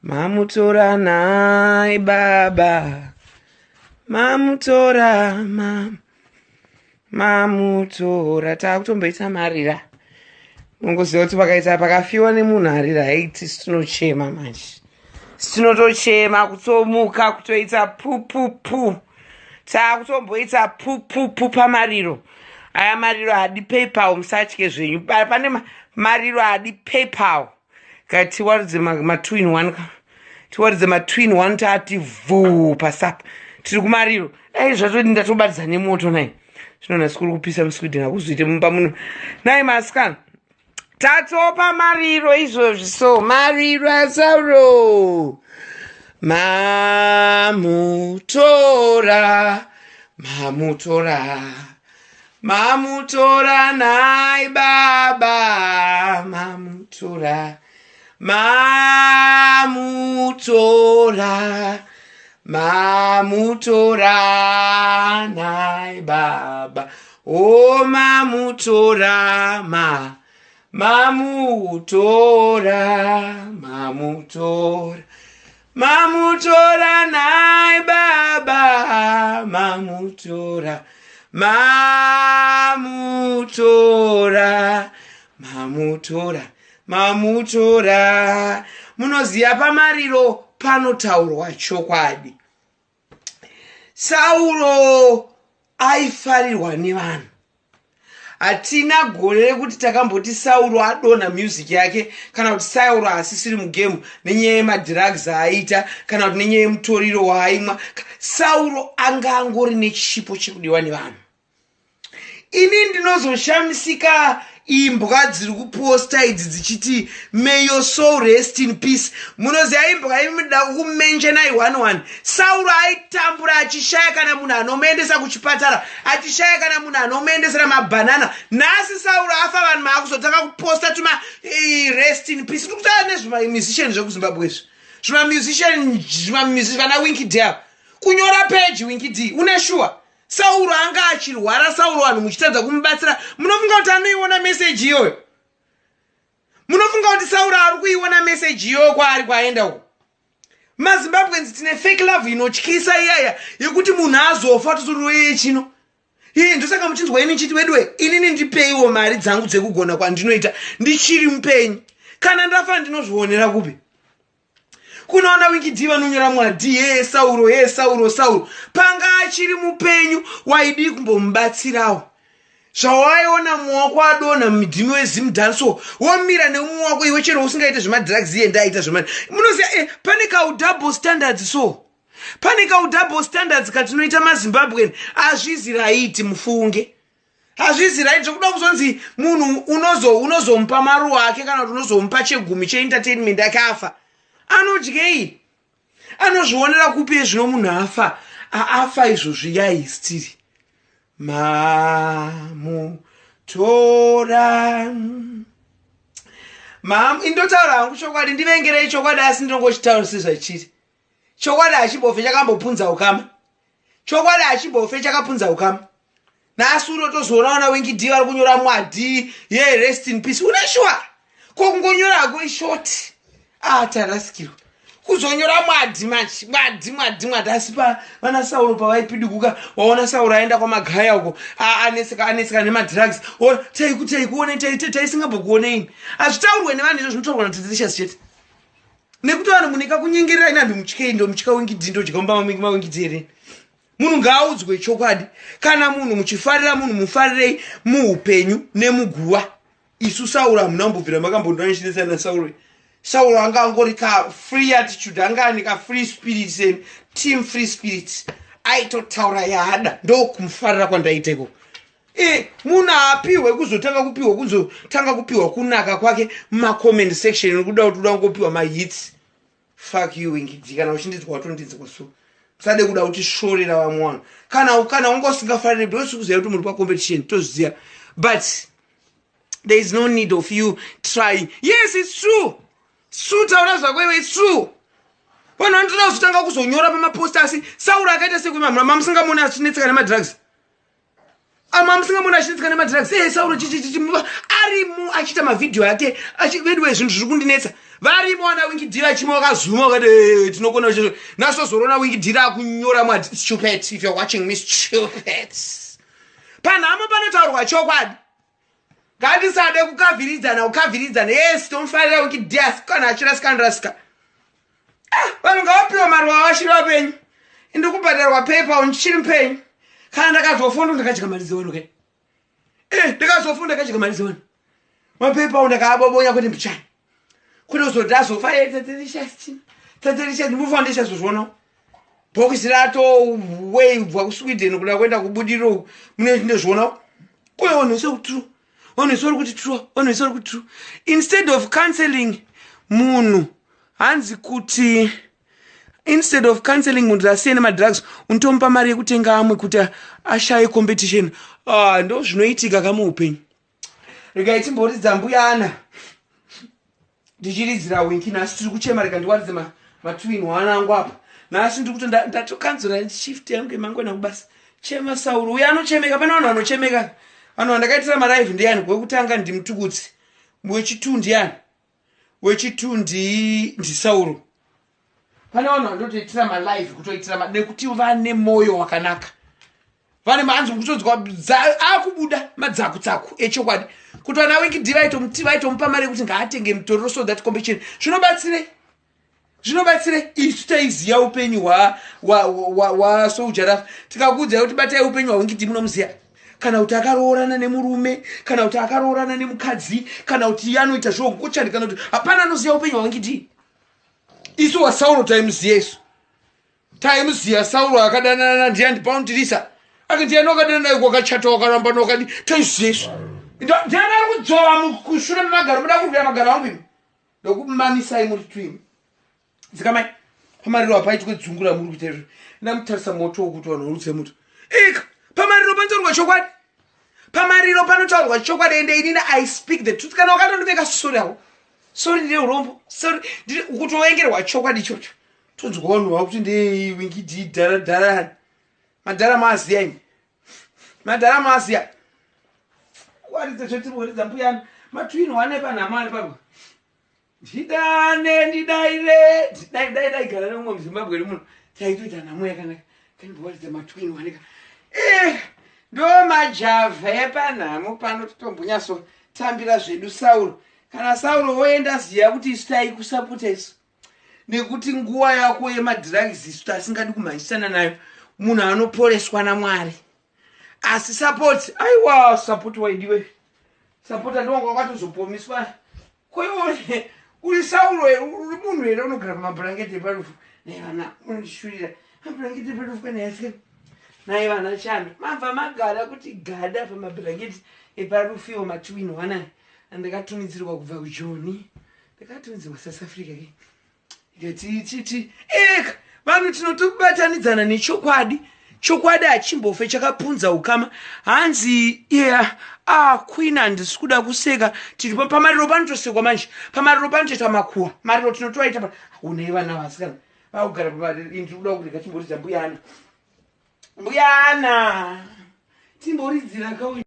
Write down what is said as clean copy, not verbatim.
Mamutora nhai baba, mamutora, mamutora. Taakutomboita marira. Unongoziva kuti pakaita pakafiwa nemunhu arira, haiti tinochema manje, tinotochema kutomuka kutoita pupupu. Taakutomboita pupupu pamariro aya. Mariro haadi PayPal, musatye zvenyu. Pane mariro haadi PayPal. Katiwaridze ma2 in 1, tiwaridze ma2 in 1. Taati vhuu pasapa, tiri kumariro. Dai zvatodi ndatobatidza nemoto nai. Zvino nhasi kuri kupisa muSweden, hakuzoite mumba muno nai masikana. Tatopa mariro izvozvi, so mariro aSauro. Mamutora, mamutora, mamutora nhai baba, mamutora, mamutora, mamutora nhai baba. O mamutora, ma mamutora, mamutora, mamutora nhai baba, mamutora, mamutora, mamutora, mamutora. Munoziva pamariro panotaurwa chokwadi. Sauro aifarirwa nevanhu. Hatina gore rekuti takamboti Sauro adonha music yake, kana kuti Sauro haasisiri mugame nenyaya yemadrugs aaita, kana kuti nenyaya yemutoriro waaimwa. Sauro anga angori nechipo chekudiwa nevanhu. Ini ndinozoshamisika imbwa dziri kuposta idzi dzichiti, "May your soul rest in peace." Munoziva imbwa imuda kumentionai 11. Sauro aitambura achishaya kana munhu anomuendesa kuchipatara, achishaya kana munhu anomuendesera mabhanana. Nhasi Sauro afa, vanhu maakuzotanga kuposta tuma rest in peace. Tiri kutaura nezvimamusician zvekuZimbabwe izvi, zvimamusician, zvimamusician vana Winky D kunyora peji. Winky D, une shuwa Sauro anga achirwara? Sauro vanhu muchitadza kumubatsira. Munofunga kuti anoiona meseji iyoyo? Munofunga kuti Sauro ari kuiona meseji iyoyo kwaari kwaenda uko? MaZimbabweans tine fake love inotyisa iyaya yekuti munhu azofa tozoriweye chino iye. Ndosaka muchinzwa ini chiti, "Wedwe, inini ndipeiwo mari dzangu dzekugona kwandinoita ndichiri mupenyu. Kana ndafa ndinozvionera kupi?" Kunoona Winky D vanonyora mwadhi, "Ye Sauro, ye Sauro, Sauro." Panga achiri mupenyu waidii kumbomubatsirawo? Zvawaiona muwako adonha mumidhimi weZimdancehall, womira nemumwe wako iwe, chero usingaite zvemadrugs. Iye ndaaita zvema. Munoziva pane kaudouble standards, so pane kaudouble standards katinoita maZimbabwean. Hazvizi right, mufunge, hazvizi right zvokuda kuzonzi munhu unozomupa maruwa ake, kana kuti unozomupa chegumi cheentertainment ake afa. Anodyei? Anozvionera kupi zvino munhu afa? Afa izvozvi yaistiri. Mamutora, mam indotaura hangu chokwadi. Ndivengerei chokwadi, asi ndinongochitaura sezvachiri. Chokwadi hachimbofe chakambopunza ukama. Chokwadi hachimbofe chakapunza ukama. Nhasi unotozoona vana Winky D vari kunyora mwadhi ye rest in peace. Une shuwa ko kungonyora hako ishort? Ah, tarasikirwa kuzonyora mwadhi manje, mwadhi, mwadhi, mwadhi. Asi vana Sauro pavaipidiguka, waona Sauro aenda kwamagaya uko, aneseka, aneseka nemadrugs. Taikuone, taisingambokuoneini. Hazvitaurwe nevanhu izvo, zvinotaurwa naTatelicious chete, nekuti vanhu muneka kunyengerera. Ina ndomutyei, ndomutya Winky D, ndodya mumba maWinky D here? Munhu ngaaudzwe chokwadi. Kana munhu muchifarira munhu, mufarirei muupenyu nemuguva. Isu Sauro hamuna kumbobvira makambondona chinetsana naSauro. Sauro anga angori ka free attitude, anga ane ka free spirit, seni team free spirit. Aitotaura yaada, ndokumufarira kwandaita ikoko. Munhu haapiwe kuzotanga kupiwa, kuzotanga kupiwa kunaka kwake mumacomment section, nekuda kuti uda kungopiwa mahits. Fuck you, Winky D. Kana uchindidzwa, watondinzwa. So musade kuda kutisvorera vamwe vanhu. Kana unga usingafariri, because kuziva kuti muri pacompetition, tozviziva, but there is no need of you trying. Yes, it's true, true. Taura zvako iwe, it's true. Vanhu vanotoda kuzotanga kuzonyora pamaposta. Asi Sauro akaita sekuimamura mamusingamoni achinetseka nemadrugs, ama musingamoni achinetseka nemadrugs. E Sauro chichichichi ari Arimo achiita mavhidhiyo ake veduwe, zvinhu zviri kundinetsa. Varimo ana Winky D vachima vakazuma vakati, eh, tinokona nasozorona Winky D rakunyora mwati stupid. If you're watching me, stupid. Panhamo panotaurwa chokwadi. Ngatisade kukavhiridzana, kukavhiridzana. Yes, tomufarira Winky D, asi kana achirasika, anorasika. Ah, vanhu ngavapiwa maruva vachiri vapenyu. Indikubhadharwa PayPal ndichiri mupenyu. Kana ndakazofunda, ndakadya mari dzevanhu ke. Eh, ndakazofunda, ndakadya mari dzevanhu. MaPayPal ndakaabobonya kwete mbichani, kwete kuzoti azofa. Tatelicious mufa, ndichazozvionawo bhokisi ratowebva kuSweden kuda kuenda kuBudiriro. Mune ndezvionawo kuye vanhu vese kutru, vanhu vese vari kuti true, vanhu vese vari kuti true. Instead of counseling munhu, hanzi kuti instead of counseling munhu asiye nemadrugs, unotomupa mari yekutenga amwe kuti ashaye competition. Ah, ndo zvinoitika kamuupenyu. Regai timboridza mbuyana, ndichiridzira Winky. Nhasi tiri kuchema. Rega ndiwaridze matwin one angu apa. Nhasi ndiri kuti ndatokanzura shift yangu yemangwana kubasa. Chema Sauro uyo anochemeka. Pane vanhu vanochemeka. Vanhu vandakaitira malive ndiani? Wekutanga ndiMutukudzi, wechitu ndiani? Wechitu ndiSauro. Pane vanhu vandotoitira malive, kutoitira nekuti vane mwoyo wakanaka, vane manzi kutonzwa akubuda madzakutsaku echokwadi kuti vana Winky D vaitomupa mari yekuti ngaatenge mutoriro so that competition. Zvinobatsirei? Zvinobatsirei? Isu taiziva upenyu hwaSoul Jah Love. Tikakuudzai kuti batai upenyu hwaWinky D, munomuziva, kana kuti akaroorana nemurume, kana kuti akaroorana nemukadzi, kana kuti anoita zvogochani, kana kuti hapana anoziva upenyu hwaWinky D. Isu waSauro taimuziva, isu taimuziva. Sauro akadanana ndiani? Paundirisa ake ndiani wakadanana naye? Wakachata, wakarambana, wakadi, taiziva isu. Ndiani ari kudzova kushure memagaro? Muda kurwira magaro angu imi, ndokumamisai muri twimi. Dzikamai pamariro, hapaitwe dzungu ramuri kuita izvo. Ndamutarisa moto wokuti vanhu varutse moto ika. Pamariro panotaurwa chokwadi, pamariro panotaurwa chokwadi. Ende inini I speak the truth. Kana wakatondiveka, sorry hako, sorry, ndine urombo, sorry, kutovengerwa chokwadi ichocho. Tonzwa vanhu vakuti ndeWinky D dhara dhara. Madhara maaziya imi, madhara maaziya. Waridza zvetiri mbuyana matwin wane panhamo pako. Ndidane, ndidaire, dai dai dai gara nemumwe muZimbabwe ri muno, taitoita nhamo yakanaka. Kanimbowaridza matwin waneka. Eh, ndo majavha epanhamo pano. Totombonyaso tambira zvedu Sauro. Kana Sauro woenda, ziya kuti isu taikusapota isu, nekuti nguva yako yemadrugs isu tasingadi kumhanyisana nayo. Munhu anoporeswa naMwari, asi support, aiwa, support waidiwe. Support andiwanga wakatozopomiswa koiwo. Uri Sauro, uri munhu here unogara pamabhurangeti eparufu? Nai vana, unondishurira mabhurangeti eparufu kana yasika. Nai vana chando, mabva magara kuti gada pamabhurangeti eparufu iwo matwin one andakatumidzirwa kubva kuJoni. Ndakatumidzirwa South Africa ke. Ikati eka vanhu tinotobatanidzana nechokwadi. Chokwadi hachimbofe chakapunza ukama. Hanzi yeah, ah, queen, handisi kuda kuseka. Tiri pamariro, panotosekwa manje. Pamariro panotoitwa makuwa. Mariro tinotoaita. Unei vana vasikana vakugara pamariro. Ndiri kuda kurega. Timboridza mbuyana, mbuyana, timboridzira kauyu.